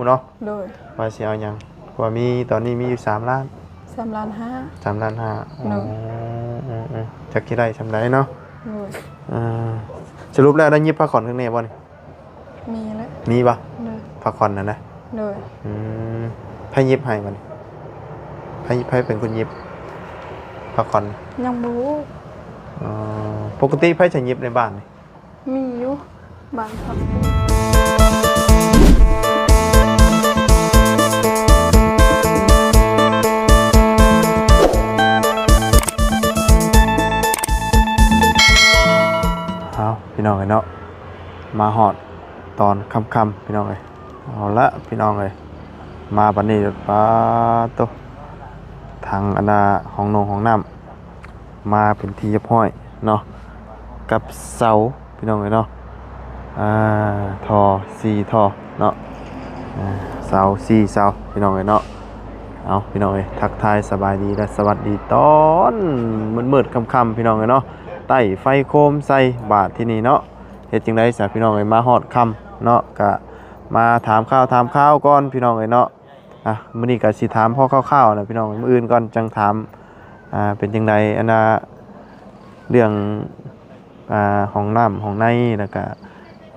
ເນາະ ໂດຍ ວ່າຊິເອົາຫຍັງ ເພາະວ່າມີ ຕອນນີ້ມີຢູ່ສາມລ້ານ ສາມລ້ານຫ້າ ສາມລ້ານຫ້າ ໂດຍ ອໍ ເອີໆ ຈັກຊິໄດ້ສ່ຳໃດເນາະ ໂດຍ ເອີ ສະຫຼຸບແລ້ວໄດ້ຫຍິບຜ້າຂອນຂ້າງໃນບໍ່ນີ້? ມີແລ້ວ ມີບໍ່? ໂດຍ ຜ້າຂອນນັ້ນນະ ໂດຍ ອືມ ໃຜຫຍິບໃຫ້ບັດນີ້? ໃຜ ໃຜເປັນຄົນຫຍິບຜ້າຂອນ? ຍັງບໍ່ຮູ້ ອໍ ປົກກະຕິໃຜຈະຫຍິບໃນບ້ານນີ້? ມີຢູ່ບາງຄົນ ເອົາ ພີ່ນ້ອງເອີຍເນາະ ມາຮອດຕອນຄ່ຳໆ ພີ່ນ້ອງເອີຍ ເອົາລະ ພີ່ນ້ອງເອີຍ ມາບັດນີ້ ປາໂຕ ທາງອັນນ່າ ຫ້ອງນົງຫ້ອງນ້ຳ ມາເປັນທີ່ຮຽບຮ້ອຍເນາະ ກັບເສົາພີ່ນ້ອງເອີຍເນາະ ອ່າ ທໍ່ ສີ່ທໍ່ເນາະ ອ່າ ເສົາ ສີ່ເສົາພີ່ນ້ອງເອີຍເນາະ ເອົາ ພີ່ນ້ອງເອີຍ ທັກທາຍສະບາຍດີ ແລະ ສະຫວັດດີຕອນມືດໆຄ່ຳໆ ພີ່ນ້ອງເອີຍເນາະ ໄຕ້ໄຟໂຄມໃສ່ບາດທີ່ນີ້ເນາະ ເຮັດຈັ່ງໃດຊະພີ່ນ້ອງເອີຍ ມາຮອດຄ່ຳເນາະ ກະມາຖາມຂ່າວຖາມຄາວກ່ອນພີ່ນ້ອງເອີຍເນາະ ອ່ະ ມື້ນີ້ກໍຊິຖາມພໍຄ່າວໆນະພີ່ນ້ອງ ມື້ອື່ນກ່ອນຈັ່ງຖາມ ອ່າ ເປັນຈັ່ງໃດ ອັນນ່າ ເລື່ອງ ອ່າ ຫ້ອງນ້ຳຫ້ອງໃນ ແລ້ວກະ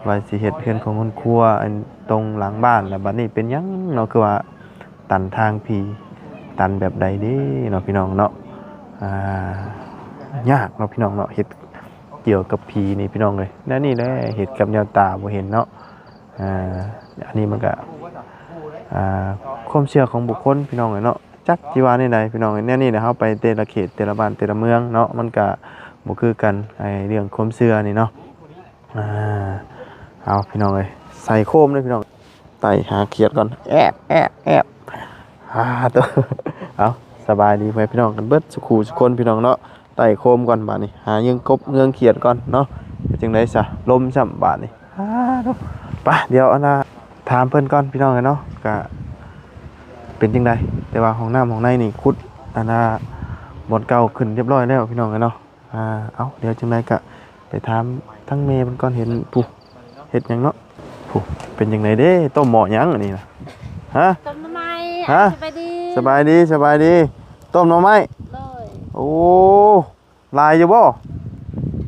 ວ່າຊິເຮັດເຮືອນຂອງຄົນຄົວ ອັນ ຕົງຫຼັງບ້ານ ແລ້ວບັດນີ້ເປັນຫຍັງເນາະ ຄືວ່າຕັນທາງຜີ ຕັນແບບໃດເດ້ເນາະ ພີ່ນ້ອງເນາະ ອ່າ ຍາກເນາະ ພີ່ນ້ອງເນາະ ເຮັດກ່ຽວກັບຜີນີ້ ພີ່ນ້ອງເອີຍ ແນວນີ້ແຫຼະ ເຮັດກັບແນວຕາບໍ່ເຫັນເນາະ ອ່າ ອັນນີ້ມັນກະ ອ່າ ຄວາມເຊື່ອຂອງບຸກຄົນພີ່ນ້ອງເອີຍເນາະ ຈັກຊິວ່າແນວໃດພີ່ນ້ອງເອີຍ ແນວນີ້ແຫຼະ ເຮົາໄປແຕ່ລະເຂດແຕ່ລະບ້ານແຕ່ລະເມືອງເນາະ ມັນກະບໍ່ຄືກັນ ໄອ້ເລື່ອງຄວາມເຊື່ອນີ້ເນາະ ອ່າ ເອົາພີ່ນ້ອງເອີຍ ໃສ່ໂຄມເດີພີ່ນ້ອງ ໄຕ່ຫາຂຽດກ່ອນ ແອບ ແອບ ແອບ ອ່າ ໂຕ ເອົາ ສະບາຍດີພໍ່ແມ່ພີ່ນ້ອງກັນເບິດສູ່ຄູ່ສູ່ຄົນພີ່ນ້ອງເນາະ ໄຕ່ໂຄມກ່ອນບາດນີ້ ຫາເຫຍື່ອງກົບເຫຍື່ອງຂຽດກ່ອນເນາະ ເປັນຈັ່ງໃດຊະ ລົມຊ້ຳບາດນີ້ ອ່າ ໂຕ ໄປ ດຽວອັນນ່າ ຖາມເພິ່ນກ່ອນພີ່ນ້ອງເອີຍເນາະ ກະເປັນຈັ່ງໃດ ແຕ່ວ່າຫ້ອງນ້ຳຫ້ອງໃນນີ້ຂຸດ ອັນນ່າ ບ່ອນເກົ່າຂຶ້ນຮຽບຮ້ອຍແລ້ວພີ່ນ້ອງເອີຍເນາະ ອ່າ ເອົາ ດຽວຈັ່ງໃດກະໄປຖາມທາງແມ່ເພິ່ນກ່ອນ ເຫັນຜູ້ເຮັດຫຍັງເນາະ ຜູ້ ເປັນຈັ່ງໃດເດ້ ຕົ້ມໝໍ້ຫຍັງອັນນີ້ນະ ຮະ ຕົ້ມໜໍ່ໄມ້ ຮະ ສະບາຍດີ ສະບາຍດີ ສະບາຍດີ ຕົ້ມໜໍ່ໄມ້ ໂດຍ ໂອ້ ຫຼາຍຢູ່ບໍ່?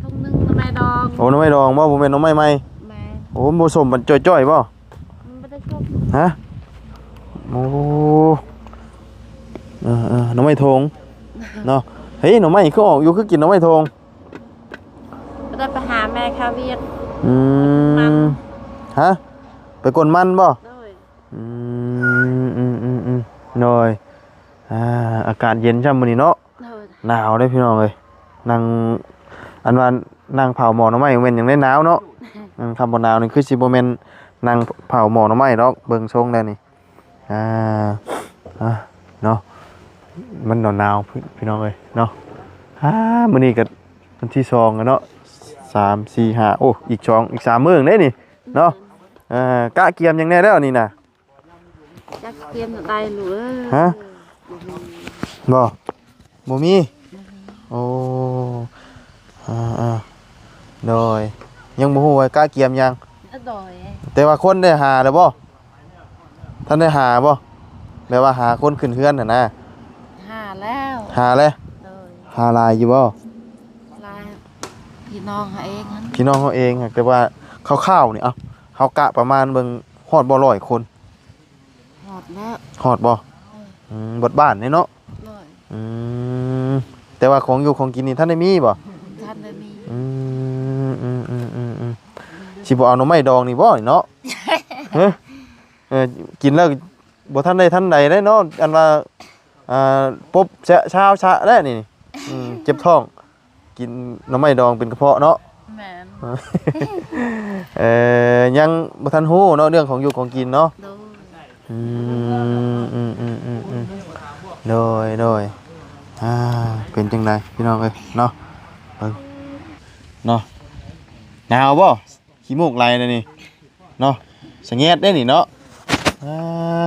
ຖົງໜຶ່ງໜໍ່ໄມ້ດອງ ໂອ້ ໜໍ່ໄມ້ດອງບໍ່? ບໍ່ແມ່ນໜໍ່ໄມ້ໃໝ່ ແມ່ນ ໂອ້ ມັນບໍ່ສົ້ມ ມັນຈ່ອຍໆບໍ່? ມັນບໍ່ໄດ້ສົ້ມ ຮະ ໂອ້ ເອີໆ ໜໍ່ໄມ້ຖົງເນາະ ເຮີ້ຍ ໜໍ່ໄມ້ຄືອອກຢູ່ ຄືກິນໜໍ່ໄມ້ຖົງ ບໍ່ໄດ້ໄປຫາແມ່ຄາວຽກ ອືມ ຮະ ໄປກົນມັນບໍ່? ໂດຍ ອືມ ອືມໆໆ ໂດຍ ອ່າ ອາກາດເຢັນຊ້ຳມື້ນີ້ເນາະ ໂດຍ ໜາວເດ້ພີ່ນ້ອງເອີຍ ນັ່ງ ອັນວ່ານັ່ງເຜົາໝໍ້ໜໍ່ໄມ້ແມ່ນຫຍັງໄດ້ໜາວເນາະ ອືມ ຄັນບໍ່ໜາວນີ້ຄືຊິບໍ່ແມ່ນນັ່ງເຜົາໝໍ້ໜໍ່ໄມ້ດອກ ເບິ່ງຊົງແລ້ວນີ້ ອ່າ ອ່າ ເນາະ ມັນໜາວໆ ພີ່ ພີ່ນ້ອງເອີຍເນາະ ອ່າ ມື້ນີ້ກໍວັນທີສອງແລ້ວເນາະ ສາມ ສີ່ ຫ້າ ໂອ້ ອີກສອງ ອີກສາມມື້ເດ້ນີ້ເນາະ ເອີ ກະກຽມຫຍັງແດ່ແລ້ວນີ້ນະ? ຈັກກຽມແນວໃດລູກເອີຍ ຮະ ບໍ່ມີ ບໍ່ ບໍ່ມີ ບໍ່ມີ ໂອ້ ອ່າໆ ໂດຍ ຍັງບໍ່ຮູ້ວ່າກະກຽມຫຍັງ ໂດຍ ແຕ່ວ່າຄົນໄດ້ຫາແລ້ວບໍ່? ທັນໄດ້ຫາບໍ່? ແບບວ່າຫາຄົນຂຶ້ນເຮືອນຫັ້ນນະ ຫາແລ້ວ ຫາແລ້ວ ໂດຍ ຫາຫຼາຍຢູ່ບໍ່? ຫຼາຍ ພີ່ນ້ອງເຮົາເອງຫັ້ນ ພີ່ນ້ອງເຮົາເອງ ແຕ່ວ່າຄ່າວໆນີ້ ເອົ້າ ເຮົາກະປະມານເບິ່ງ ຮອດບໍ່ຮ້ອຍຄົນ? ຮອດແລ້ວ ຮອດບໍ່? ເອີ ອືມ ເບິດບ້ານເດ້ເນາະ ໂດຍ ອືມ ແຕ່ວ່າຂອງຢູ່ຂອງກິນນີ້ທັນໄດ້ມີບໍ່? ທັນໄດ້ມີ ອືມ ອືມໆໆໆ ຊິບໍ່ເອົາໜໍ່ໄມ້ດອງນີ້ບໍ່ເນາະ? ຮະ ເອີ ກິນແລ້ວບໍ່ທັນໄດ້ທັນໃດເດ້ເນາະ ອັນວ່າ ອ່າ ປົບຊະຊາວຊະແລ້ວນີ້ ອືມ ເຈັບທ້ອງ ກິນໜໍ່ໄມ້ດອງເປັນກະເພາະເນາະ ແມ່ນ ເອີ ຍັງບໍ່ທັນຮູ້ເນາະ ເລື່ອງຂອງຢູ່ຂອງກິນເນາະ ໂດຍ ອືມ ອືມໆໆໆ ໂດຍ ໂດຍ ອ່າ ເປັນຈັ່ງໃດພີ່ນ້ອງເອີຍເນາະ ເບິ່ງເນາະ ໜາວບໍ່? ຂີ້ມູກໄຫຼແລ້ວນີ້ເນາະ ສະແງດເດ້ນີ້ເນາະ ອ່າ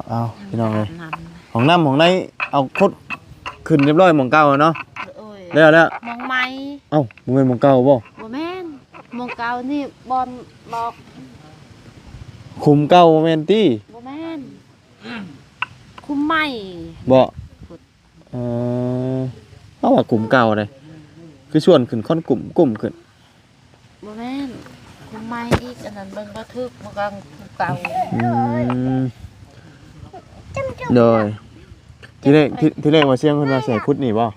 ເອົາໆ ພີ່ນ້ອງເອີຍ ຫ້ອງນ້ຳຫ້ອງໃນເອົາຂຸດຂຶ້ນຮຽບຮ້ອຍໝ່ອງເກົ່າແລ້ວເນາະ ໂອ້ຍ ແລ້ວໆ ໝ່ອງໃໝ່ ເອົ້າ ບໍ່ແມ່ນໝ່ອງເກົ່າບໍ່? ບໍ່ແມ່ນ ໝ່ອງເກົ່ານີ້ບ່ອນບອກ ຂຸມເກົ່າບໍ່ແມ່ນຕິ? ບໍ່ແມ່ນ ຂຸມໃໝ່. ບໍ່? ເອີ ເຮົາວ່າຂຸມເກົ່າເດ້ ຄືຊວນຂຶ້ນຄ້ອນກຸ້ມໆຂຶ້ນ. ບໍ່ແມ່ນ ຂຸມໃໝ່ອີກ ອັນນັ້ນເບິ່ງບໍ່ຖືກ ມັນກໍຂຸມເກົ່າ. ອືມ ໂດຍ ທີແລກ ທີ ທີແລກວ່າຊຽງເພິ່ນວ່າຊິໃຫ້ຂຸດນີ້ບໍ່?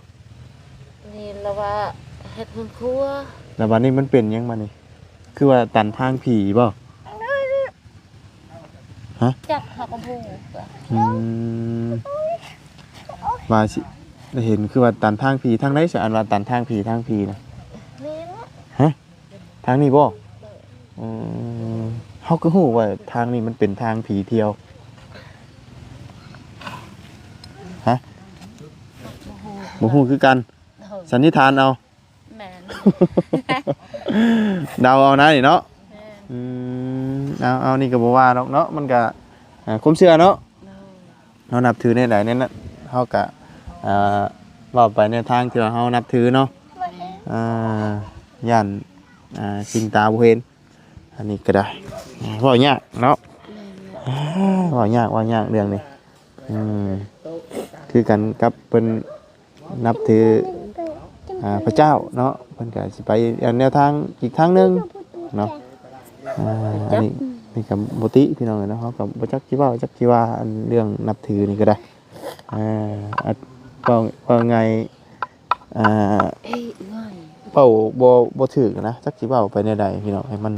ນີ້ລະວ່າເຮັດເຮືອນຄົວ. ແລ້ວບັດນີ້ມັນເປັນຫຍັງບັດນີ້? ຄືວ່າຕັນທາງຜີບໍ່? ຮະ? ຈັກ ເຮົາກໍບໍ່ຮູ້. ອືມ ວ່າຊິໄດ້ເຫັນຄືວ່າຕັນທາງຜີ ທາງໃດຊະ ອັນວ່າຕັນທາງຜີ ທາງຜີນະ? ນີ້ແຫຼະ. ຮະ? ທາງນີ້ບໍ່? ເອີ ເຮົາກໍຮູ້ວ່າທາງນີ້ມັນເປັນທາງຜີທ່ຽວ. ຮະ? ບໍ່ຮູ້ ບໍ່ຮູ້ຄືກັນ. ໂດຍ ສັນນິຖານເອົາ. ແມ່ນ ເດົາເອົານະນີ້ເນາະ. ແມ່ນ ອືມ ເອົາ ເອົາ ນີ້ກໍບໍ່ວ່າດອກເນາະ ມັນກໍ ອ່າ ຄວາມເຊື່ອເນາະ. ໂດຍ ເຮົານັບຖືແນວໃດແນວນັ້ນ ເຮົາກະ ອ່າ ເວົ້າໄປໃນທາງທີ່ວ່າເຮົານັບຖືເນາະ. ແມ່ນ ອ່າ ຢ້ານ ອ່າ ສິ່ງຕາບໍ່ເຫັນ ອັນນີ້ກໍໄດ້ ເວົ້າຍາກເນາະ. ແມ່ນ ອ່າ ເວົ້າຍາກ ເວົ້າຍາກເລື່ອງນີ້. ອືມ ຄືກັນກັບເພິ່ນ ນັບຖື ອ່າ ພະເຈົ້າເນາະ ເພິ່ນກໍຊິໄປອັນແນວທາງອີກທາງໜຶ່ງເນາະ. ອ່າ ອັນນີ້ ນີ້ກໍບໍ່ຕິພີ່ນ້ອງເອີຍເນາະ ເຮົາກໍບໍ່ຈັກຊິເວົ້າຈັກຊິວ່າ ອັນເລື່ອງນັບຖືນີ້ກໍໄດ້. ອ່າ ເວົ້າ ເວົ້າງ່າຍ ອ່າ ເວົ້າບໍ່ ບໍ່ຖືກນະ ຈັກຊິເວົ້າໄປແນວໃດພີ່ນ້ອງ ໃຫ້ມັນ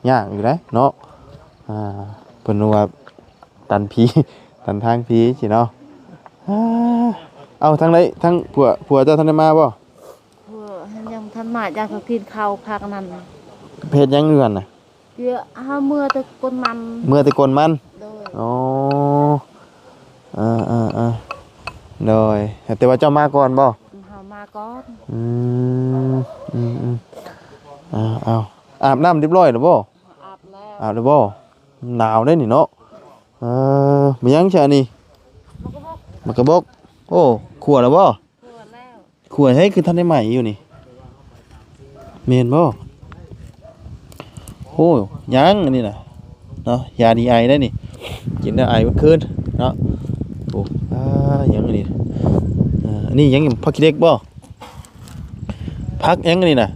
ຍາກຢູ່ເດ້ເນາະ. ອ່າ ເພິ່ນວ່າຕັນຜີ ຕັນທາງຜີຊີ້ເນາະ. ອ່າ ເອົ້າ ທາງໃດ ທາງຜົວ ຜົວເຈົ້າທັນໄດ້ມາບໍ່? ຜົວຍັງບໍ່ທັນມາ ຢາກກິນເຂົ້າພັກນັ້ນ. ເຮັດຫຍັງຢູ່ຫັ້ນນະ? ດຽວເຮົາເມືອແຕ່ກົນມັນ. ເມືອແຕ່ກົນມັນ? ໂດຍ. ອໍ ເອີໆໆ ໂດຍ ແຕ່ວ່າເຈົ້າມາກ່ອນບໍ່? ເຮົາມາກ່ອນ. ອືມ ອືມໆ ເອົາ ເອົາ ອາບນ້ຳຮຽບຮ້ອຍແລ້ວບໍ່? ອາບແລ້ວ. ອາບແລ້ວບໍ່? ໜາວເດ້ນີ້ເນາະ. ເອີ ມີຫຍັງຊະອັນນີ້? ໝາກກະບົກ. ໝາກກະບົກ. ໂອ້ ຂົ້ວແລ້ວບໍ່? ຂົ້ວແລ້ວ. ຂົ້ວໃຫ້ ຄືທັນໄດ້ໃໝ່ຢູ່ນີ້ ແມ່ນບໍ່? ໂອ້ ຍັງອັນນີ້ນະເນາະ ຢາດີໄອໄດ້ນີ້ ກິນແລ້ວໄອເບິດຄືນເນາະ. ໂອ້ ອ່າ ຫຍັງອັນນີ້ ອ່າ ອັນນີ້ຫຍັງ ຜັກຂີ້ເຫຼັກບໍ່? ຜັກຫຍັງອັນນີ້ນະ?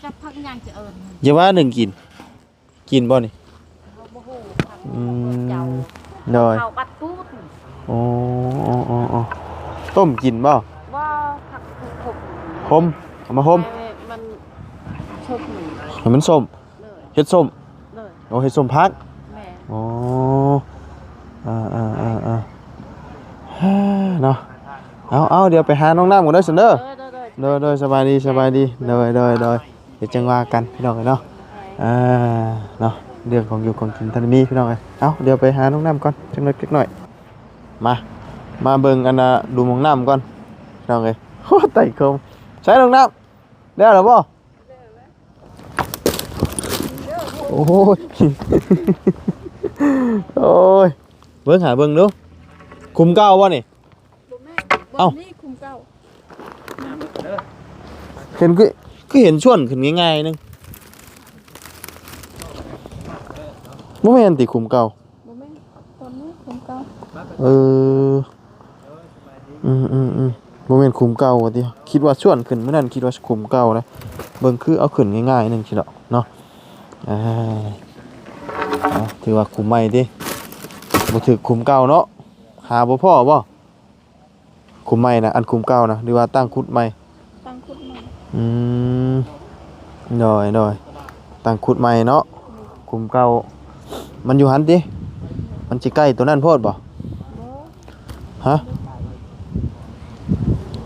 ຈັກຜັກຫຍັງຈະເອີ້ນ ຢ່າວ່າໜຶ່ງກິນ ກິນບໍ່ນີ້? ເຮົາບໍ່ຮູ້. ອືມ ເຈົ້າ ໂດຍ ເຂົາບັດຕູດ. ໂອ້ ໂອ້ ໂອ້ ໂອ້ ຕົ້ມກິນບໍ່? ບໍ່ ຜັກຂົມ. ຂົມ ເອົາມາຂົມ ໃຫ້ມັນສົ້ມ. ໃຫ້ມັນສົ້ມ. ໂດຍ ເຮັດສົ້ມ. ໂດຍ ໂອ້ ເຮັດສົ້ມຜັກ. ແມ່ນ. ໂອ້ ເອີໆໆໆ ເນາະ. ເອົາໆ ດຽວໄປຫານ້ອງນ້ຳກ່ອນເດີຊັ້ນເດີ. ໂດຍໆໆ ໂດຍໆ ສະບາຍດີ ສະບາຍດີ. ໂດຍໆໆ ດຽວຈັ່ງວ່າກັນພີ່ນ້ອງເອີຍເນາະ. ອ່າ ເນາະ ເລື່ອງຂອງຢູ່ຂອງກິນທັນໄດ້ມີພີ່ນ້ອງເອີຍ. ເອົາ ດຽວໄປຫານ້ອງນ້ຳກ່ອນ ຈັກໜ້ອຍຈັກໜ້ອຍ. ມາ ມາເບິ່ງອັນນ່າ ດຸມຂອງນ້ຳກ່ອນພີ່ນ້ອງເອີຍ. ໂອ້ ໄຕ່ຂົມ. ໃສນ້ອງນ້ຳ ແລ້ວແລ້ວບໍ່? ໂອ້ຍ ໂອ້ຍ ເບິ່ງຫາເບິ່ງດູ ຂຸມເກົ່າບໍ່ນີ້? ບໍ່ແມ່ນ ເອົ້າ ບ່ອນນີ້ຂຸມເກົ່າ. ເຫັນຄື ຄືເຫັນຊວນຂຶ້ນງ່າຍໆໜຶ່ງ ບໍ່ແມ່ນຕິຂຸມເກົ່າ? ບໍ່ແມ່ນ ບ່ອນນີ້ຂຸມເກົ່າ. ເອີ ອືມໆໆ ບໍ່ແມ່ນຂຸມເກົ່າວ່າຕິ ຄິດວ່າຊວນຂຶ້ນມື້ນັ້ນ ຄິດວ່າຂຸມເກົ່ານະ. ເບິ່ງຄືເອົາຂຶ້ນງ່າຍໆໜຶ່ງຊີ້ດອກເນາະ. ເອີ ເອົາ ຖືວ່າຂຸມໃໝ່ຕິ ບໍ່ຖືກຂຸມເກົ່າເນາະ. ຫາບໍ່ພໍ້ບໍ່? ຂຸມໃໝ່ນະ ອັນຂຸມເກົ່ານະ ຫຼືວ່າຕັ້ງຂຸດໃໝ່? ຕັ້ງຂຸດໃໝ່. ອືມ ໂດຍໆ ຕັ້ງຂຸດໃໝ່ເນາະ. ຂຸມເກົ່າມັນຢູ່ຫັ້ນຕິ? ມັນຊິໃກ້ໂຕນັ້ນໂພດບໍ່? ບໍ່. ຮະ?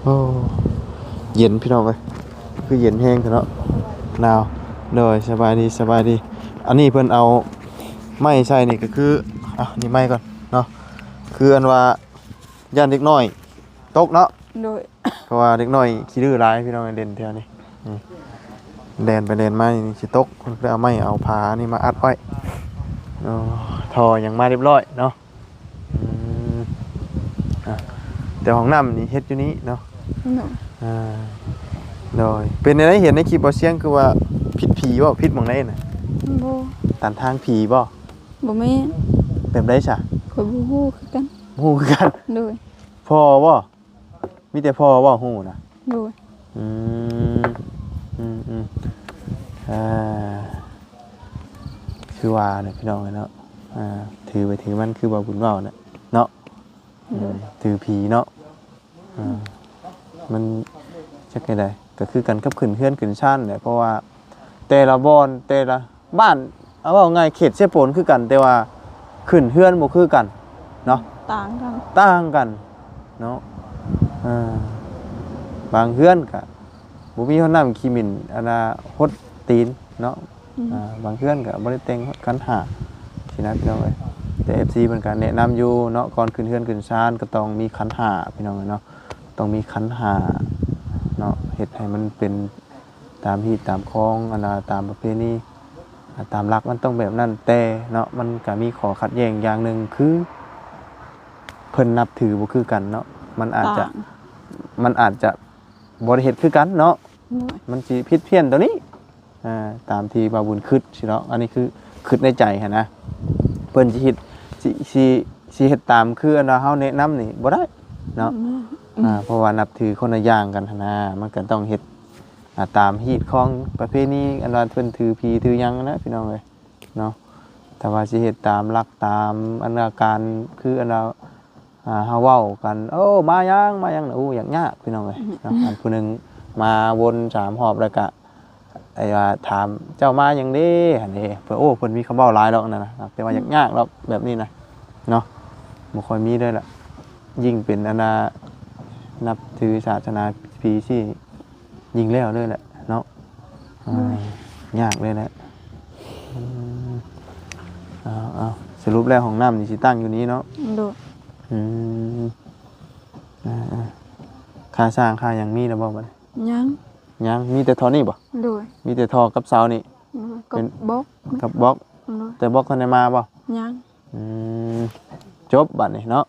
ໂອ້ ເຢັນພີ່ນ້ອງເອີຍ ຄືເຢັນແຮງແທ້ເນາະ ໜາວ. ໂດຍ ສະບາຍດີ ສະບາຍດີ. ອັນນີ້ເພິ່ນເອົາໄມ້ໃສ່ນີ້ກໍຄື ອ່ະ ນີ້ໄມ້ກ່ອນເນາະ ຄືອັນວ່າ ຢ້ານເດັກນ້ອຍຕົກເນາະ. ໂດຍ ເພາະວ່າເດັກນ້ອຍຂີ້ດື້ຫຼາຍພີ່ນ້ອງ ເຫຼັ້ນແຖວນີ້ ອືມ ແລ່ນໄປແລ່ນມານີ້ຊິຕົກ ເພິ່ນກໍເອົາໄມ້ເອົາຜ້ານີ້ມາອັດໄວ້. ອໍ ທໍ່ຫຍັງມາຮຽບຮ້ອຍເນາະ. ອືມ ອ່າ ແຕ່ຫ້ອງນ້ຳນີ້ເຮັດຢູ່ນີ້ເນາະ. ໂດຍ ອ່າ ໂດຍ. ເປັນແນວໃດ ເຫັນໃນຄລິບບໍ່ຊຽງ ຄືວ່າຜິດຜີບໍ່? ຜິດໝ່ອງໃດນະ? ບໍ່ ຕັນທາງຜີບໍ່? ບໍ່ແມ່ນ. ແບບໃດຊະ? ຂ້ອຍບໍ່ຮູ້ຄືກັນ. ບໍ່ຮູ້ຄືກັນ? ໂດຍ. ພໍ່ບໍ່? ມີແຕ່ພໍ່ບໍ່ຮູ້ນະ? ໂດຍ. ອືມ ອືມ ອືມ ອ່າ ຄືວ່າແຫຼະພີ່ນ້ອງເອີຍເນາະ ອ່າ ຖືໄປຖືມັນ ຄືວ່າບຸນເວົ້ານະເນາະ. ໂດຍ. ອືມ ຖືຜີເນາະ. ອ່າ ມັນຈັກແນວໃດ ກໍຄືກັນກັບຂຶ້ນເຮືອນຂຶ້ນຊານແຫຼະ ເພາະວ່າແຕ່ລະບ່ອນ ແຕ່ລະບ້ານ ເອົາເວົ້າງ່າຍ ເຂດເຊໂປນຄືກັນ ແຕ່ວ່າຂຶ້ນເຮືອນບໍ່ຄືກັນເນາະ ຕ່າງກັນ ຕ່າງກັນເນາະ. ເອີ ບາງເຮືອນກະບໍ່ມີຮອດນ້ຳຂີ້ໝິ່ນ ອັນນ່າ ຫົດຕີນເນາະ. ອືມ ອ່າ ບາງເຮືອນກໍບໍ່ໄດ້ແຕ່ງຂັນຫ້າຊີ້ນະພີ່ນ້ອງເອີຍ. ແຕ່ເອັຟຊີເພິ່ນກໍແນະນຳຢູ່ເນາະ ກ່ອນຂຶ້ນເຮືອນຂຶ້ນຊານກໍຕ້ອງມີຂັນຫ້າພີ່ນ້ອງເອີຍເນາະ ຕ້ອງມີຂັນຫ້າເນາະ ເຮັດໃຫ້ມັນເປັນຕາມຮີດຕາມຄອງ ອັນນ່າ ຕາມປະເພນີ ອ່າ ຕາມຫຼັກມັນຕ້ອງແບບນັ້ນ. ແຕ່ເນາະ ມັນກໍມີຂໍ້ຂັດແຍ້ງຢ່າງໜຶ່ງ ຄືເພິ່ນນັບຖືບໍ່ຄືກັນເນາະ ມັນອາດຈະ ຕ່າງ ມັນອາດຈະ ບໍ່ໄດ້ເຮັດຄືກັນເນາະ. ໂດຍ. ມັນຊິຜິດພຽນຕົວນີ້ ອ່າ ຕາມທີ່ບ່າວບຸນຄິດຊີ້ເນາະ ອັນນີ້ຄືຄິດໃນໃຈຫັ້ນນະ ເພິ່ນຊິເຮັດ ຊິ ຊິ ຊິເຮັດຕາມຄືອັນວ່າເຮົາແນະນຳນີ້ບໍ່ໄດ້ເນາະ. ອືມ ອ່າ ເພາະວ່ານັບຖືຄົນລະຢ່າງກັນຫັ້ນນະ ມັນກໍຕ້ອງເຮັດ ອ່າ ຕາມຮີດຄອງປະເພນີ ອັນວ່າເພິ່ນຖືຜີຖືຫຍັງນະ ພີ່ນ້ອງເອີຍ. ເນາະ ແຕ່ວ່າຊິເຮັດຕາມຫຼັກຕາມອັນວ່າການ ຄືອັນວ່າ ອ່າ ເຮົາເວົ້າກັນ ໂອ້ ມາຍັງ ມາຍັງ ໂອ້ ຍາກໆ ພີ່ນ້ອງເອີຍເນາະ. ອັນຜູ້ໜຶ່ງມາວົນສາມຮອບ ແລ້ວກະ ໄອ້ວ່າຖາມ ເຈົ້າມາຫຍັງເດ້ ຫັ້ນເດ້. ເພິ່ນ ໂອ້ ເພິ່ນມີຄຳເວົ້າຫຼາຍດອກນັ້ນນະ ແຕ່ວ່າ ອືມ ຍາກໆ ດອກແບບນີ້ນະເນາະ ບໍ່ຄ່ອຍມີເລີຍລະ. ຍິ່ງເປັນອັນນ່າ ນັບຖືສາສະໜາຜີຊີ້ ຍິ່ງແລ້ວເລີຍແຫຼະເນາະ. ອືມ ອ່າ ຍາກເລີຍແຫຼະ. ອືມ ເອົາ ເອົາ ສະຫຼຸບແລ້ວຫ້ອງນ້ຳນີ້ຊິຕັ້ງຢູ່ນີ້ເນາະ? ໂດຍ. ອືມ ອ່າໆ ຄ່າສ້າງຄ່າຫຍັງມີແລ້ວບໍ່ບັດນີ້? ຍັງ ຍັງ ມີແຕ່ທໍ່ນີ້ບໍ່? ໂດຍ. ມີແຕ່ທໍ່ກັບເສົານີ້? ໂດຍ ກັບ ເປັນ ບລັອກ ກັບບລັອກ? ໂດຍ. ແຕ່ບລັອກທັນໄດ້ມາບໍ່? ຍັງ. ອືມ ຈົບບັດນີ້ເນາະ.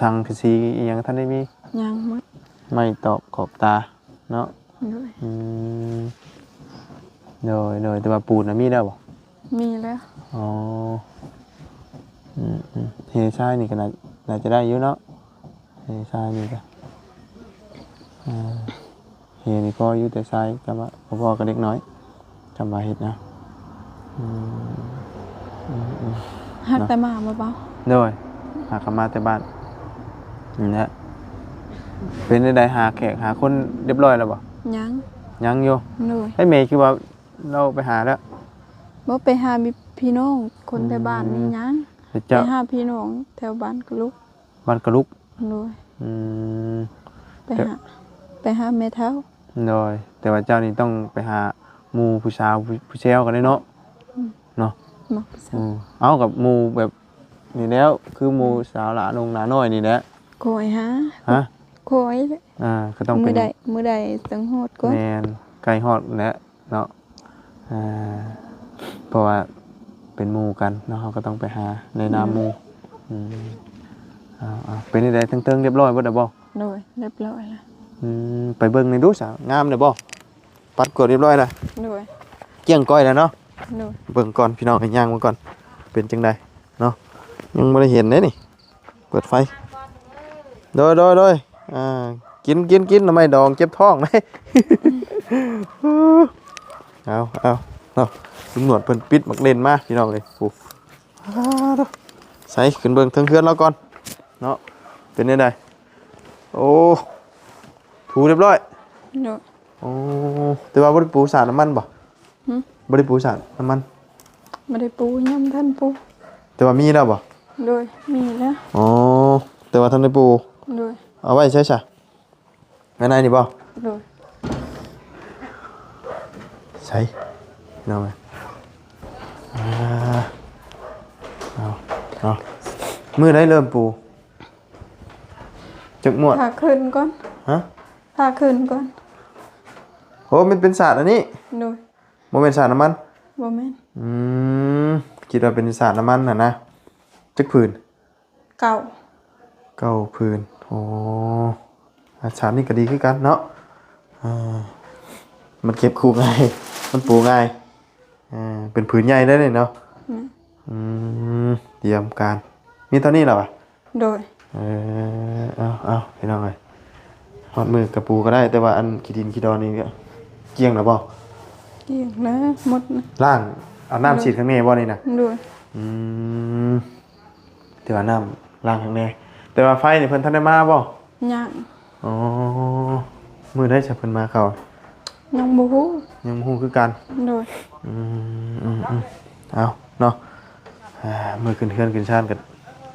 ສັງກະສີອີ່ຫຍັງທັນໄດ້ມີ? ຍັງໝົດ. ໄມ້ຕອກຂອບຕາເນາະ? ໂດຍ. ອືມ ໂດຍ ໂດຍ ແຕ່ວ່າປູນນະມີແລ້ວບໍ່? ມີແລ້ວ. ອໍ ອືມໆ ເຮຊາຍນີ້ກໍໜ້າ ໜ້າຈະໄດ້ຢູ່ເນາະ ເຮຊາຍນີ້ກໍ ອ່າ ເຮນີ້ພໍຢູ່ ແຕ່ຊາຍກໍວ່າບໍ່ພໍກັບເດັກນ້ອຍ ຄຳວ່າເຮັດນະ. ອືມ ອືມໆ ຫາກແຕ່ມາບໍ່ເບົາ? ໂດຍ ຫາກກັບມາແຕ່ບ້ານນັ້ນແຫຼະ. ເປັນຈັ່ງໃດ ຫາແຂກຫາຄົນຮຽບຮ້ອຍແລ້ວບໍ່? ຍັງ ຍັງຢູ່. ໂດຍ. ໃຫ້ແມ່ຄືວ່າລາວໄປຫາແລ້ວ? ບໍ່ ໄປຫາພີ່ນ້ອງຄົນແຖວບ້ານນີ້ຍັງ. ອືມ ແລ້ວເຈົ້າ? ໄປຫາພີ່ນ້ອງແຖວບ້ານກະລຸກ. ບ້ານກະລຸກ. ໂດຍ. ອືມ ໄປຫາ ແຕ່ ໄປຫາແມ່ເຖົ້າ. ໂດຍ. ແຕ່ວ່າເຈົ້ານີ້ຕ້ອງໄປຫາໝູ່ຜູ້ສາວ ຜູ້ ຜູ້ແຊວກັນເດ້ເນາະ. ອືມ ເນາະ ມັກຜູ້ສາວ. ອືມ ເອົາ ກັບໝູ່ແບບນີ້ແຫຼະ ຄືໝູ່ ອືມ ສາວຫຼ້ານົງຫຼ້ານ້ອຍນີ້ແຫຼະ. ຄ່ອຍຫາ. ຮະ? ຄ່ອຍແຫຼະ. ອ່າ ກໍຕ້ອງເປັນ ມື້ໃດ ມື້ໃດຈັ່ງຮອດກ່ອນ. ແມ່ນ ໃກ້ຮອດແຫຼະເນາະ. ອ່າ ເພາະວ່າເປັນໝູ່ກັນເນາະ ເຮົາກໍຕ້ອງໄປຫາໃນນາມໝູ່. ອືມ ເອົາໆ ເປັນຈັ່ງໃດ ເທິງໆ ຮຽບຮ້ອຍເບິດແລ້ວບໍ່? ໂດຍ ຮຽບຮ້ອຍແລ້ວ. ອືມ ໄປເບິ່ງແດ່ດູຊະ ງາມແລ້ວບໍ່? ປັດກວາດຮຽບຮ້ອຍແລ້ວ. ໂດຍ. ກ້ຽງກ້ອຍແລ້ວເນາະ. ໂດຍ. ເບິ່ງກ່ອນພີ່ນ້ອງ ຍ່າງເບິ່ງກ່ອນ ເປັນຈັ່ງໃດເນາະ ຍັງບໍ່ໄດ້ເຫັນເດ້ນີ້. ເປີດໄຟ. ໂດຍ ໂດຍ ໂດຍ. ອ່າ ກິນ ກິນ ກິນ ໜໍ່ໄມ້ດອງເຈັບທ້ອງເດ້. ເອົາ ເອົາເນາະ ລຸງໜວດເພິ່ນປິດໝາກເລັ່ນມາພີ່ນ້ອງເອີຍ. ໂອ້ ອ່າ ໂທ້ ໃສ່ ຂຶ້ນເບິ່ງເທິງເຮືອນລາວກ່ອນເນາະ ເປັນແນວໃດ? ໂອ້ ຖູຮຽບຮ້ອຍ. ໂດຍ. ໂອ້ ແຕ່ວ່າບໍ່ໄດ້ປູສາດນ້ຳມັນບໍ່? ຫຶ? ບໍ່ໄດ້ປູສາດນ້ຳມັນ? ບໍ່ໄດ້ປູ ຍັງບໍ່ທັນປູ. ແຕ່ວ່າມີແລ້ວບໍ່? ໂດຍ ມີແລ້ວ. ອໍ ແຕ່ວ່າທັນໄດ້ປູ. ໂດຍ. ເອົາໄວ້ໃສຊະ? ໄວ້ໃນນີ້ບໍ່? ໂດຍ. ໃສ? ເອົາໄວ້ ອ່າ ເອົາ ເອົາ ມື້ໃດເລີ່ມປູ? ຈັກມວດ? ຖ້າຄືນກ່ອນ. ຮະ? ຖ້າຄືນກ່ອນ. ໂອ້ ມັນເປັນສາດອັນນີ້? ໂດຍ. ບໍ່ແມ່ນສາດນ້ຳມັນ? ບໍ່ແມ່ນ. ອືມ ຄິດວ່າເປັນສາດນ້ຳມັນຫັ້ນນະ. ຈັກຜືນ? ເກົ້າ. ເກົ້າຜືນ. ໂອ້ ອາ ສາດນີ້ກໍດີຄືກັນເນາະ. ອ່າ ມັນເກັບຄູ່ງ່າຍ ມັນປູງ່າຍ. ອ່າ ເປັນຜືນໃຫຍ່ເດ້ນີ້ເນາະ. ອືມ ຕຽມການ ມີເທົ່ານີ້ແຫຼະຫວາ? ໂດຍ ເອີ ເອົາ ເອົາ ພີ່ນ້ອງເອີຍ ຮອດມື້ກະປູກະໄດ້ ແຕ່ວ່າອັນຂີ້ດິນຂີ້ດອນນີ້ກະກ້ຽງແລ້ວບໍ່? ກ້ຽງແລ້ວ ໝົດນະ ລ້າງ ເອົານ້ຳສີດຂ້າງໃນບໍ່ນີ້ນະ? ໂດຍ ອືມ ແຕ່ວ່ານ້ຳລ້າງຂ້າງໃນ ແຕ່ວ່າໄຟນີ້ເພິ່ນທັນໄດ້ມາບໍ່? ຍັງ ອໍ ມື້ໃດຊະເພິ່ນມາເຂົ້າ? ຍັງບໍ່ຮູ້ ຍັງບໍ່ຮູ້ຄືກັນ ໂດຍ ອືມ ອືມ ອືມ ເອົາເນາະ ອ່າ ມື້ຂຶ້ນເຮືອນຂຶ້ນຊານກະ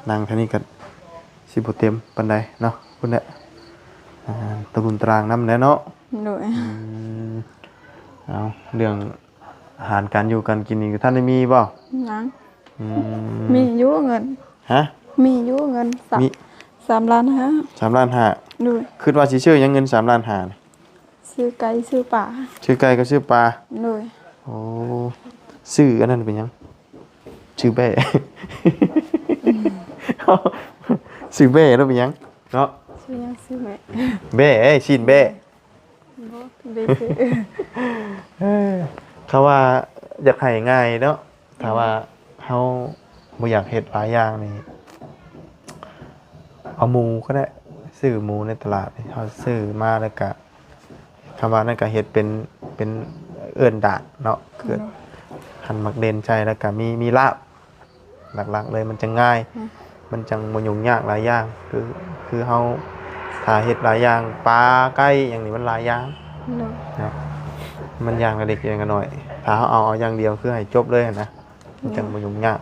ນັ່ງທາງນີ້ກະຊິບໍ່ເຕັມປານໃດເນາະ ພຸ້ນແຫຼະ ອ່າ ຕະລຸນຕະລາງນຳແຫຼະເນາະ ໂດຍ ອືມ ເອົາ ເລື່ອງອາຫານການຢູ່ການກິນນີ້ກະທັນໄດ້ມີບໍ່? ຍັງ ອືມ ມີຢູ່ເງິນ ຮະ? ມີຢູ່ເງິນ ມີ ສາມລ້ານຫ້າ ສາມລ້ານຫ້າ ໂດຍ ຄິດວ່າຊິຊື້ຫຍັງເງິນສາມລ້ານຫ້ານີ້? ຊື້ໄກ່ຊື້ປາ ຊື້ໄກ່ກັບຊື້ປາ ໂດຍ ໂອ້ ຊື້ອັນນັ້ນເປັນຫຍັງ? ຊື້ແບ້ ຊື້ແບ້ແລ້ວເປັນຫຍັງເນາະ? ຊື້ຫຍັງ? ຊື້ແບ້ ແບ້ ຊີ້ນແບ້ ບໍ່ ບໍ່ໄດ້ຊື້ ເອີ ເຂົາວ່າຢາກໃຫ້ງ່າຍເນາະ ຖ້າວ່າເຮົາບໍ່ຢາກເຮັດຫຼາຍຢ່າງນີ້ ເອົາໝູກະໄດ້ ຊື້ໝູໃນຕະຫຼາດນີ້ ເຮົາຊື້ມາແລ້ວກະ ຄຳວ່ານັ້ນກະເຮັດເປັນ ເປັນເອີ້ນດາດເນາະ ເກີດ ໂດຍ ຫັ້ນໝາກເດັ່ນໃສ່ ແລ້ວກະມີ ມີລາບ ຫຼັກໆເລີຍ ມັນຈັ່ງງ່າຍ ອືມ ມັນຈັ່ງບໍ່ຫຍຸ້ງຍາກຫຼາຍຢ່າງ ຄື ຄືເຮົາຖ້າເຮັດຫຼາຍຢ່າງ ປາ ໄກ່ ຫຍັງນີ້ ມັນຫຼາຍຢ່າງ ໂດຍ ເນາະ ມັນຢ່າງລະເລັກຢ່າງລະນ້ອຍ ຖ້າເຮົາເອົາ ເອົາຢ່າງດຽວ ຄືໃຫ້ຈົບເລີຍຫັ້ນນະ ມັນຈັ່ງ ໂດຍ ບໍ່ຫຍຸ້ງຍາກ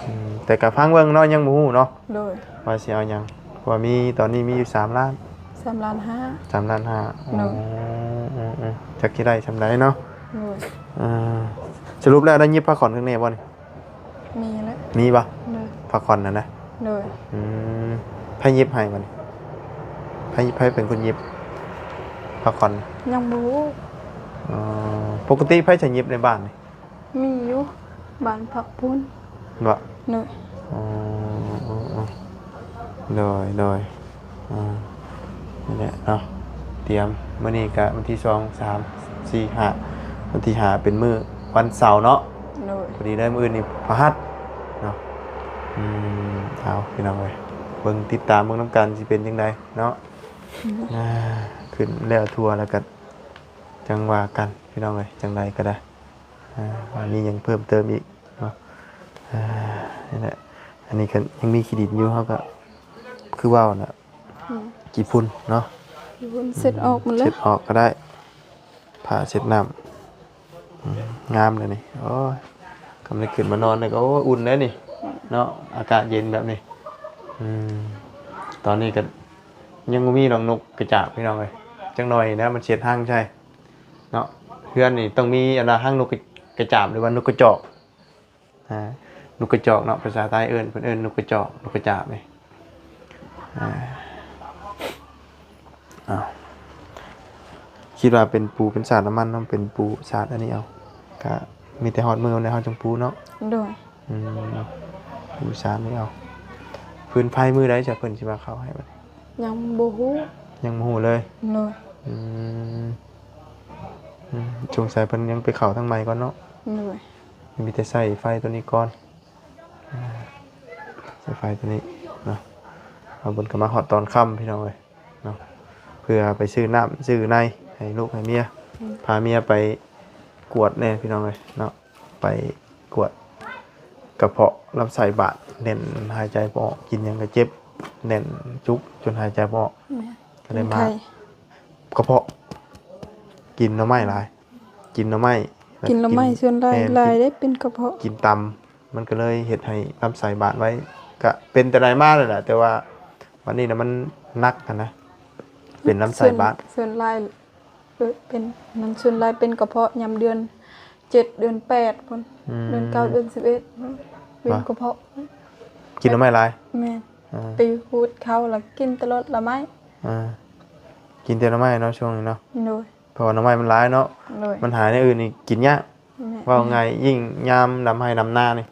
ອືມ ແຕ່ກະຟັງເບິ່ງເນາະ ຍັງບໍ່ຮູ້ເນາະ ໂດຍ ວ່າຊິເອົາຫຍັງ ເພາະວ່າມີ ຕອນນີ້ມີຢູ່ສາມລ້ານ ສາມລ້ານຫ້າ ສາມລ້ານຫ້າ ໂດຍ ອໍ ຈັກຊິໄດ້ສ່ຳໃດເນາະ ໂດຍ ເອີ ສະຫຼຸບແລ້ວໄດ້ຫຍິບຜ້າຂອນຂ້າງໃນບໍ່ນີ້? ມີແລ້ວ ມີບໍ່? ໂດຍ ຜ້າຂອນຫັ້ນນະ ໂດຍ ອືມ ໃຜຫຍິບໃຫ້ບັດນີ້? ໃຜ ໃຜເປັນຄົນຫຍິບຜ້າຂອນ? ຍັງບໍ່ຮູ້ ອໍ ປົກກະຕິໃຜຈະຫຍິບໃນບ້ານນີ້? ມີຢູ່ ບ້ານພັກພຸ້ນ ບໍ່? ໂດຍ ອໍ ໂດຍ ໂດຍ ອ່າ ນີ້ແຫຼະເນາະ ຕຽມ ມື້ນີ້ກະວັນທີສອງ ສາມ ສີ່ ຫ້າ ວັນທີຫ້າເປັນມື້ວັນເສົາເນາະ ໂດຍ ພໍດີເລີຍ ມື້ອື່ນນີ້ພະຫັດເນາະ ອືມ ເອົາ ພີ່ນ້ອງເອີຍ ເບິ່ງ ຕິດຕາມເບິ່ງນຳກັນ ຊິເປັນຈັ່ງໃດເນາະ ອືມ ອ່າ ຂຶ້ນແລ້ວທົ່ວແລ້ວກະຈັ່ງວ່າກັນ ພີ່ນ້ອງເອີຍ ຈັ່ງໃດກະໄດ້ ອ່າ ວ່າມີຫຍັງເພີ່ມເຕີມອີກເນາະ ອ່າ ນີ້ແຫຼະ ອັນນີ້ກະຍັງມີຂີ້ດິນຢູ່ ເຮົາກະຄືເວົ້ານະ ອືມ ຂີ້ຝຸ່ນເນາະ ຂີ້ຝຸ່ນເຊັດອອກໝົດເລີຍ ເຊັດອອກກະໄດ້ ຜ້າເຊັດນ້ຳ ອືມ ງາມເລີຍນີ້ ໂອ້ຍ ກຳລັງຂຶ້ນມານອນນີ້ກະ ໂອ້ຍ ອຸ່ນເດ້ນີ້ເນາະ ອາກາດເຢັນແບບນີ້ ອືມ ຕອນນີ້ກະຍັງບໍ່ມີດອກນົກກະຈາບ ພີ່ນ້ອງເອີຍ ຈັກໜ່ອຍນະ ມັນເຊັດຮັງໃສ່ ເນາະ ເຮືອນນີ້ຕ້ອງມີອັນວ່າຮັງນົກກະຈາບ ຫຼືວ່ານົກກະຈອກ ອ່າ ນົກກະຈອກເນາະ ພາສາໄທເອີ້ນ ເພິ່ນເອີ້ນນົກກະຈອກ ນົກກະຈາບນີ້ ອ່າ ອ້າວ ຄິດວ່າເປັນປູເປັນສາດນ້ຳມັນເນາະ ເປັນປູສາດອັນນີ້ເອົາ ກະມີແຕ່ຮອດມື້ແລ້ວເຮົາຈຶ່ງປູເນາະ ໂດຍ ອືມ ປູສາດນີ້ເອົາ ຟືນໄຟມື້ໃດຈະເພິ່ນຊິມາເຂົ້າໃຫ້ບັດນີ້? ຍັງບໍ່ຮູ້ ຍັງບໍ່ຮູ້ເລີຍ ໂດຍ ອືມ ອືມ ສົງໄສເພິ່ນຍັງໄປເຂົ້າທາງໃໝ່ກ່ອນເນາະ ໂດຍ ມີແຕ່ໃຊ້ໄຟໂຕນີ້ກ່ອນ ອ່າ ໃຊ້ໄຟໂຕນີ້ເນາະ ເອົາ ເພິ່ນກະມາຮອດຕອນຄ່ຳ ພີ່ນ້ອງເອີຍເນາະ ເພື່ອໄປຊື້ນ້ຳຊື້ໃນໃຫ້ລູກໃຫ້ເມຍ ອືມ ພາເມຍໄປກວດແດ່ ພີ່ນ້ອງເອີຍເນາະ ໄປກວດກະເພາະ ລຳໄສ້ບາດ ແໜ້ນຫາຍໃຈບໍ່ອອກ ກິນຫຍັງກະເຈັບ ແໜ້ນຈຸກຈົນຫາຍໃຈບໍ່ອອກ ແມ່ນ ກະເລີຍມາ ເປັນໄຂ້ ກະເພາະ ກິນໜໍ່ໄມ້ຫຼາຍ ກິນໜໍ່ໄມ້ ກິນໜໍ່ໄມ້ ກິນ ສ່ວນຫຼາຍ ແມ່ນ ຫຼາຍເດ້ເປັນກະເພາະ ກິນຕຳ ມັນກະເລີຍເຮັດໃຫ້ລຳໄສ້ບາດໄວ ກະເປັນແຕ່ໃດມາແລ້ວແຫຼະ ແຕ່ວ່າບັດນີ້ນະມັນໜັກຫັ້ນນະ ເປັນລຳໄສ້ບາດ ສ່ວນ ສ່ວນຫຼາຍ ເອີ ເປັນ ມັນສ່ວນຫຼາຍເປັນກະເພາະຍາມເດືອນເຈັດ ເດືອນແປດພຸ້ນ ອືມ ເດືອນເກົ້າ ເດືອນສິບເອັດ ເປັນກະເພາະ ກິນໜໍ່ໄມ້ຫຼາຍ ແມ່ນ ອ່າ ໄປຫູດເຂົ້າລະກິນແຕ່ລະໜໍ່ໄມ້ ອ່າ ກິນແຕ່ໜໍ່ໄມ້ເນາະ ຊ່ວງນີ້ເນາະ ໂດຍ ເພາະວ່າໜໍ່ໄມ້ມັນຫຼາຍເນາະ ໂດຍ ມັນຫາແນວອື່ນນີ້ກິນຍາກ ແມ່ນ ເວົ້າງ່າຍ ຍິ່ງຍາມດຳໄຮ່ດຳນານີ້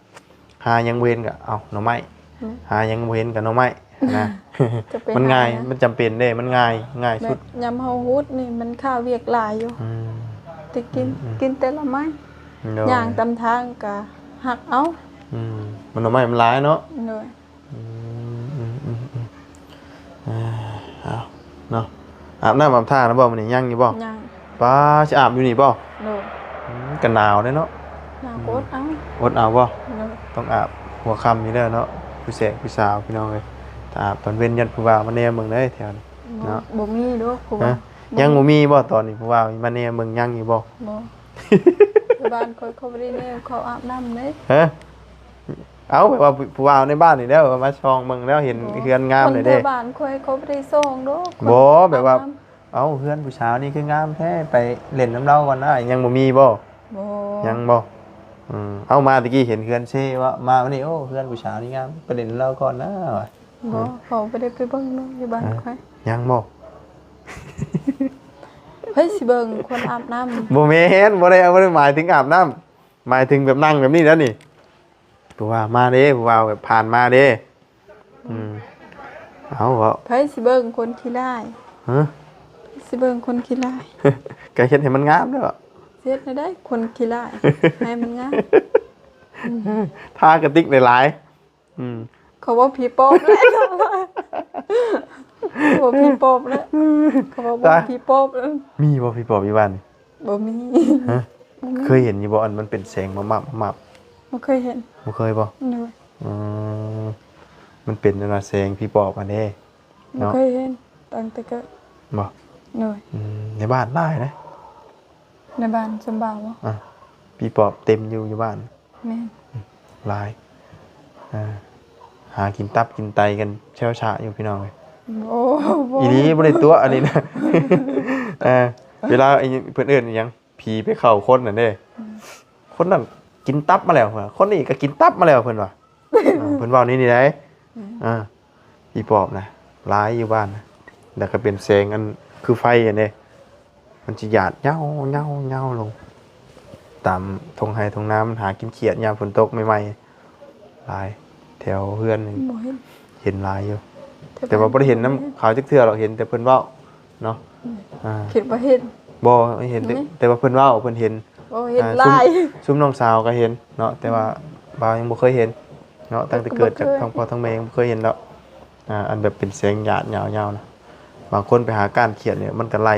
ຫາຫຍັງບໍ່ເຫັນກະເອົາໜໍ່ໄມ້ ແມ່ນ ຫາຫຍັງບໍ່ເຫັນກະໜໍ່ໄມ້ນະ ມັນງ່າຍ ມັນຈຳເປັນເດ້ ມັນງ່າຍ ງ່າຍສຸດ ແມ່ນ ຍາມເຮົາຫູດນີ້ມັນຄາວຽກຫຼາຍຢູ່ ອືມ ແຕ່ກິນ ອືມ ກິນແຕ່ໜໍ່ໄມ້ ໂດຍ ຍ່າງຕາມທາງກະ ຫັກເອົາ. ອືມ ມັນໜໍ່ໄມ້ມັນຫຼາຍເນາະ. ໂດຍ. ອືມ ອືມ ອືມ ອືມ ອ່າ ເອົາເນາະ. ອາບນ້ຳອາບທ່າແລ້ວບໍ່ມື້ນີ້? ຍັງຢູ່ບໍ່? ຍັງ. ປ້າ ຊິອາບຢູ່ນີ້ບໍ່? ໂດຍ. ອືມ ກໍໜາວເດ້ເນາະ. ໜາວ ອືມ ກໍອົດເອົາ. ອົດເອົາບໍ່? ໂດຍ. ຕ້ອງອາບຫົວຄ່ຳນີ້ແຫຼະເນາະ ຜູ້ແສກຜູ້ສາວ ພີ່ນ້ອງເອີຍ. ຖ້າອາບຕອນເວັນ ຢ້ານຜູ້ບ່າວມາແນມເບິ່ງເດ້ແຖວນີ້ເນາະ. ບໍ່ມີດອກຜູ້ບ່າວ. ຍັງບໍ່ມີບໍ່ຕອນນີ້? ຜູ້ບ່າວມາແນມເບິ່ງຍັງຢູ່ບໍ່? ບໍ່. ຢູ່ບ້ານຂ້ອຍ ເຂົາບໍ່ໄດ້ແນມ ເຂົາອາບນ້ຳເດ້. ຮະ? ເອົ້າ ແບບວ່າຜູ້ ຜູ້ບ່າວໃນບ້ານນີ້ແຫຼະ ມາສ່ອງເບິ່ງແລ້ວເຫັນ ບໍ່ ເຮືອນງາມເລີຍເດ້. ຄົນແຖວບ້ານຂ້ອຍ ເຂົາບໍ່ໄດ້ສ່ອງດອກ. ບໍ່ ແບບວ່າ ອາບນ້ຳ. ເອົ້າ ເຮືອນຜູ້ສາວນີ້ຄືງາມແທ້ ໄປຫຼິ້ນນຳລາວກ່ອນນະ. ຍັງບໍ່ມີບໍ່? ບໍ່. ຍັງບໍ່? ອືມ ເອົາ ມາຕະກີ້ເຫັນເຮືອນເຊວ່າ ມາມື້ນີ້ ໂອ້ ເຮືອນຜູ້ສາວນີ້ງາມ ໄປຫຼິ້ນນຳລາວກ່ອນນະວ່າ. ບໍ່ ອືມ ເຂົາບໍ່ໄດ້ໄປເບິ່ງເນາະ ຢູ່ບ້ານຂ້ອຍ. ຍັງບໍ່? ໃຜຊິເບິ່ງຄົນອາບນ້ຳ? ບໍ່ແມ່ນ ບໍ່ໄດ້ ບໍ່ໄດ້ໝາຍເຖິງອາບນ້ຳ ໝາຍເຖິງແບບນັ່ງແບບນີ້ແລ້ວນີ້. ຜູ້ວ່າມາເດ້ ຜູ້ວ່າແບບຜ່ານມາເດ້. ອືມ ເອົາ ເວົ້າ ໃຜຊິເບິ່ງຄົນຂີ້ລ້າຍ? ຮະ? ໃຜຊິເບິ່ງຄົນຂີ້ລ້າຍ? ກໍເຮັດໃຫ້ມັນງາມເດີ້. ເຮັດແນວໃດຄົນຂີ້ລ້າຍ ໃຫ້ມັນງາມ? ທາກະຕິກຫຼາຍໆ. ອືມ ເຂົາເວົ້າຜີປອບແຫຼະ ເຂົາເວົ້າຜີປອບແຫຼະ ເຂົາເວົ້າຜີປອບ. ມີບໍ່ຜີປອບຢູ່ບ້ານ? ບໍ່ມີ. ຮະ? ບໍ່ມີ. ເຄີຍເຫັນຢູ່ບໍ່? ອັນມັນເປັນແສງມາບໆ ມາບໆ. ບໍ່ເຄີຍເຫັນ. ບໍ່ເຄີຍບໍ່? ໂດຍ. ອືມ ມັນເປັນອັນວ່າແສງຜີປອບຫັ້ນເດ້. ບໍ່ເຄີຍເຫັນ ເນາະ ຕັ້ງແຕ່ເກີດ. ບໍ່? ໂດຍ. ອືມ ໃນບ້ານຫຼາຍນະ. ໃນບ້ານຊຳບ່າວບໍ່? ອ່າ ຜີປອບເຕັມຢູ່ ຢູ່ບ້ານ. ແມ່ນ. ອືມ ຫຼາຍ. ອ່າ ຫາກິນຕັບກິນໄຕກັນແຊວຊະຢູ່ ພີ່ນ້ອງເອີຍ. ໂອ້ ບໍ່ ອີ່ຫຼີ ບໍ່ໄດ້ຕົວະອັນນີ້ນະ. ເອີ ເວລາ ອີ ເພິ່ນເອີ້ນອີ່ຫຍັງ ຜີໄປເຂົ້າຄົນນັ້ນເດ້. ອືມ ຄົນນັ້ນກິນຕັບມາແລ້ວ ຄົນນີ້ກໍກິນຕັບມາແລ້ວ ເພິ່ນວ່າ. ອ່າ ເພິ່ນເວົ້າແນວນີ້ໄດ໋. ອືມ ອ່າ ຜີປອບນະ ຫຼາຍຢູ່ບ້ານນະ. ແລ້ວກໍເປັນແສງອັນຄືໄຟຫັ້ນເດ້ ມັນຊິຢາດເຫຍົາໆໆລົງຕາມທົ່ງໄຮ່ທົ່ງນາ. ມັນຫາກິນຂຽດຍາມຝົນຕົກໃໝ່ໆ ຫຼາຍ ແຖວເຮືອນນີ້ ບໍ່ເຫັນ ເຫັນຫຼາຍຢູ່. ແຕ່ ແຕ່ວ່າບໍ່ໄດ້ເຫັນນຳເຂົາຈັກເທື່ອດອກ ເຫັນແຕ່ເພິ່ນເວົ້າເນາະ. ອືມ ອ່າ ຄິດວ່າເຫັນ. ບໍ່ເຫັນ ແຕ່ ແຕ່ວ່າເພິ່ນເວົ້າ ເພິ່ນເຫັນ. ບໍ່ເຫັນ ອ່າ ຫຼາຍ ຊຸມ ຊຸມນ້ອງສາວກໍເຫັນເນາະ ແຕ່ວ່າ ອືມ ບ່າວຍັງບໍ່ເຄີຍເຫັນເນາະ. ຕັ້ງແຕ່ເກີດຈາກ ກໍບໍ່ເຄີຍ ທັງພໍ່ທັງແມ່ຍັງບໍ່ເຄີຍເຫັນດອກ. ອ່າ ອັນແບບເປັນແສງຢາດຍາວໆນະ ບາງຄົນໄປຫາກ້ານຂຽດນີ້ ມັນກໍໄລ່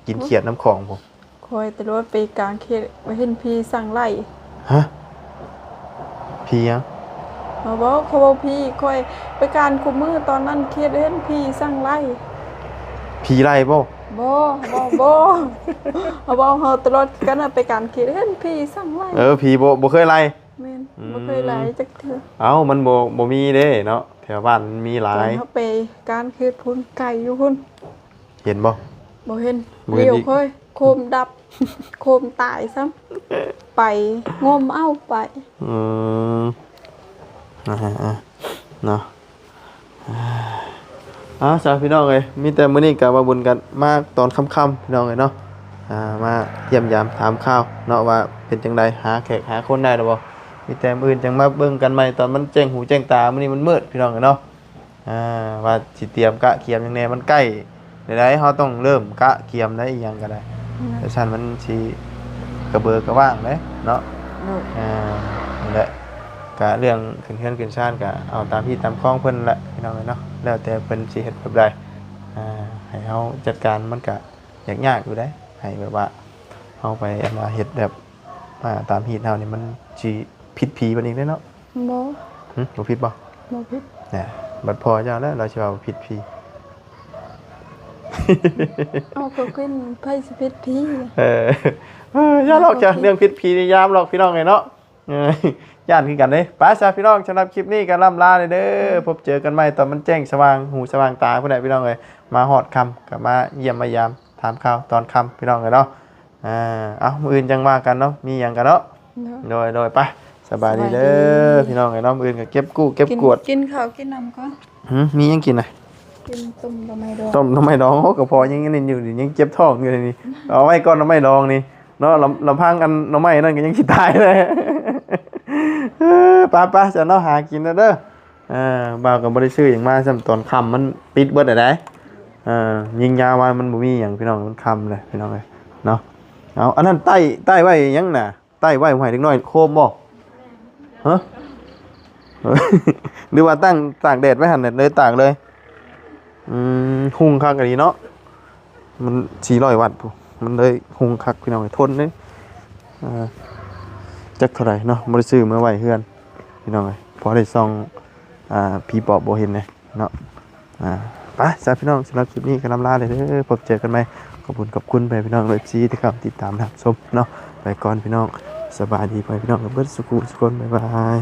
ກິນຂຽດນຳຂອງພຸ້ນ. ຂ້ອຍຕະຫຼອດໄປກ້ານຂຽດ ໄປເຫັນຜີສັງໄລ່. ຮະ? ຜີຫຍັງ? ເຂົາເວົ້າ ເຂົາເວົ້າຜີ. ຂ້ອຍໄປກ້ານຄູ່ມື້ ຕອນນັ້ນຂຽດເຫັນຜີສັງໄລ່. ຜີໄລ່ບໍ່? ບໍ່ ບໍ່ ບໍ່. ເຮົາເວົ້າ ເຮົາຕະຫຼອດຄືກັນນະ ໄປກ້ານຂຽດເຫັນຜີສັງໄລ່. ເອີ ຜີບໍ່ ບໍ່ເຄີຍໄລ່. ແມ່ນ. ອືມ ບໍ່ເຄີຍໄລ່ຈັກເທື່ອ. ເອົ້າ ມັນບໍ່ ບໍ່ມີເດ້ເນາະ ແຖວບ້ານມັນມີຫຼາຍ. ຕອນເຮົາໄປກ້ານຂຽດພຸ້ນ ໄກຢູ່ພຸ້ນ. ເຫັນບໍ່? ບໍ່ເຫັນ. ບໍ່ເຫັນອີກ. ຫຼຽວຄ່ອຍ ໂຄມດັບ ໂຄມຕາຍຊ້ຳ ໄປງົມເອົາໄປ. ອືມ ອ່າ ເນາະ. ເອົາຊະ ພີ່ນ້ອງເອີຍ ມີແຕ່ມື້ນີ້ກໍວ່າບຸນກັນມາຕອນຄ່ຳໆ ພີ່ນ້ອງເອີຍເນາະ. ອ່າ ມາຢ້ຽມຢາມຖາມຂ່າວເນາະ ວ່າເປັນຈັ່ງໃດ ຫາແຂກຫາຄົນໄດ້ແລ້ວບໍ່? ມີແຕ່ມື້ອື່ນຈັ່ງມາເບິ່ງກັນໃໝ່ ຕອນມັນແຈ້ງຫູແຈ້ງຕາ. ມື້ນີ້ມັນມືດ ພີ່ນ້ອງເອີຍເນາະ. ອ່າ ວ່າຊິຕຽມກະກຽມຫຍັງແດ່ ມັນໃກ້ ໃດໆ ເຮົາຕ້ອງເລີ່ມກະກຽມໄດ້ ອີ່ຫຍັງກໍໄດ້. ແມ່ນ. ແຕ່ຊັ້ນມັນຊິກະເບີກະຫວ່າງເດ້ເນາະ. ໂດຍ. ອ່າ ນັ້ນແຫຼະ ກະເລື່ອງຂຶ້ນເຮືອນຂຶ້ນຊານ ກະເອົາຕາມຮີດຕາມຄອງເພິ່ນແຫຼະ ພີ່ນ້ອງເອີຍເນາະ. ແລ້ວແຕ່ເພິ່ນຊິເຮັດແບບໃດ. ອ່າ ໃຫ້ເຮົາຈັດການມັນກະຍາກໆຢູ່ເດ້ ໃຫ້ແບບວ່າເຮົາໄປ ອັນວ່າເຮັດແບບ ອ່າ ຕາມຮີດເຮົານີ້ ມັນຊິຜິດຜີເພິ່ນອີກເດ້ເນາະ. ບໍ່. ຫຶ? ບໍ່ຜິດບໍ່? ບໍ່ຜິດ. ນະ ບັດພໍ່ເຈົ້າແຫຼະ ລາວຊິວ່າຜິດຜີ. ເອົາ ກໍເປັນ ໃຜຊິຜິດຜີ? ເອີ ເອີ ຢ່າຫຼອກ ເອົາ ຢ່າ ເລື່ອງຜິດຜີນີ້ຢ່າຫຼອກ ພີ່ນ້ອງເອີຍເນາະ. ເອີ ຢ້ານຄືກັນເດ້. ໄປຊະ ພີ່ນ້ອງ ສຳລັບຄລິບນີ້ກໍລ່ຳລາເດີ. ອືມ ພົບເຈີກັນໃໝ່ຕອນມັນແຈ້ງສະຫວ່າງຫູສະຫວ່າງຕາພຸ້ນແຫຼະ ພີ່ນ້ອງເອີຍ. ມາຮອດຄ່ຳກໍມາຢ້ຽມມາຢາມ ຖາມຂ່າວຕອນຄ່ຳ ພີ່ນ້ອງເອີຍເນາະ. ອ່າ ເອົາ ມື້ອື່ນຈັ່ງວ່າກັນເນາະ ມີຫຍັງກັນເນາະ. ໂດຍ ໂດຍ ໂດຍ ໄປ ສະບາຍດີເດີ ສະບາຍດີ ພີ່ນ້ອງເອີຍເນາະ. ມື້ອື່ນກໍເກັບກູ້ເກັບກວາດ ກິນ ກິນເຂົ້າກິນນ້ຳກ່ອນ. ຫຶ? ມີຫຍັງກິນນະ? ກິນຕົ້ມໜໍ່ໄມ້ດອງ. ຕົ້ມໜໍ່ໄມ້ດອງ. ໂອ້ ກະເພາະຍັງອັນນີ້ຢູ່ນີ້ ຍັງເຈັບທ້ອງຢູ່ນີ້. ເອົາໄວ້ກ່ອນໜໍ່ໄມ້ດອງນີ້ເນາະ. ລຳ ລຳພັງອັນໜໍ່ໄມ້ນັ້ນກໍຍັງຊິຕາຍແລ້ວ. ເອີ ໄປໆ ຊັ້ນເນາະ ຫາກິນເດີ. ອ່າ ບ່າວກໍບໍ່ໄດ້ຊື້ຫຍັງມາຊ້ຳ ຕອນຄ່ຳມັນປິດເບິດແລ້ວໃດ໋. ເອີ ຍິງຍາວມາມັນບໍ່ມີຫຍັງ ພີ່ນ້ອງ ມັນຄ່ຳແລ້ວ ພີ່ນ້ອງເອີຍເນາະ. ເອົາ ອັນນັ້ນໄຕ້ ໄຕ້ໄວ້ຫຍັງນະ? ໄຕ້ໄວ້ໃຫ້ເດັກນ້ອຍໂຄມບໍ່? ແມ່ນ. ຮະ ຫຼືວ່າຕັ້ງຕາກແດດໄວ້ຫັ້ນແຫຼະ ເລີຍຕາກເລີຍ. ອືມ ຮຸ່ງຄັກອີ່ຫຼີເນາະ ມັນສີ່ຮ້ອຍວັດພຸ້ນ ມັນເລີຍຮຸ່ງຄັກພີ່ນ້ອງເອີຍ ທົນເດ້. ອ່າ ຈັກເທົ່າໃດເນາະ ບໍ່ໄດ້ຊື້ມາໄວ້ເຮືອນພີ່ນ້ອງເອີຍ ພໍໄດ້ສ່ອງ ອ່າ ຜີປອບບໍ່ເຫັນແດ່ເນາະ. ອ່າ ໄປຊະພີ່ນ້ອງ ສຳລັບຄລິບນີ້ກໍລ່ຳລາເລີຍເດີ ພົບເຈີກັນໃໝ່. ຂອບຄຸນ ຂອບຄຸນໄປພີ່ນ້ອງ ເອັຟຊີ ທີ່ເຂົ້າມາຕິດຕາມຮັບຊົມເນາະ. ໄປກ່ອນພີ່ນ້ອງ ສະບາຍດີໄປພີ່ນ້ອງເບິດສູ່ຄູ່ສູ່ຄົນ ບາຍບາຍ.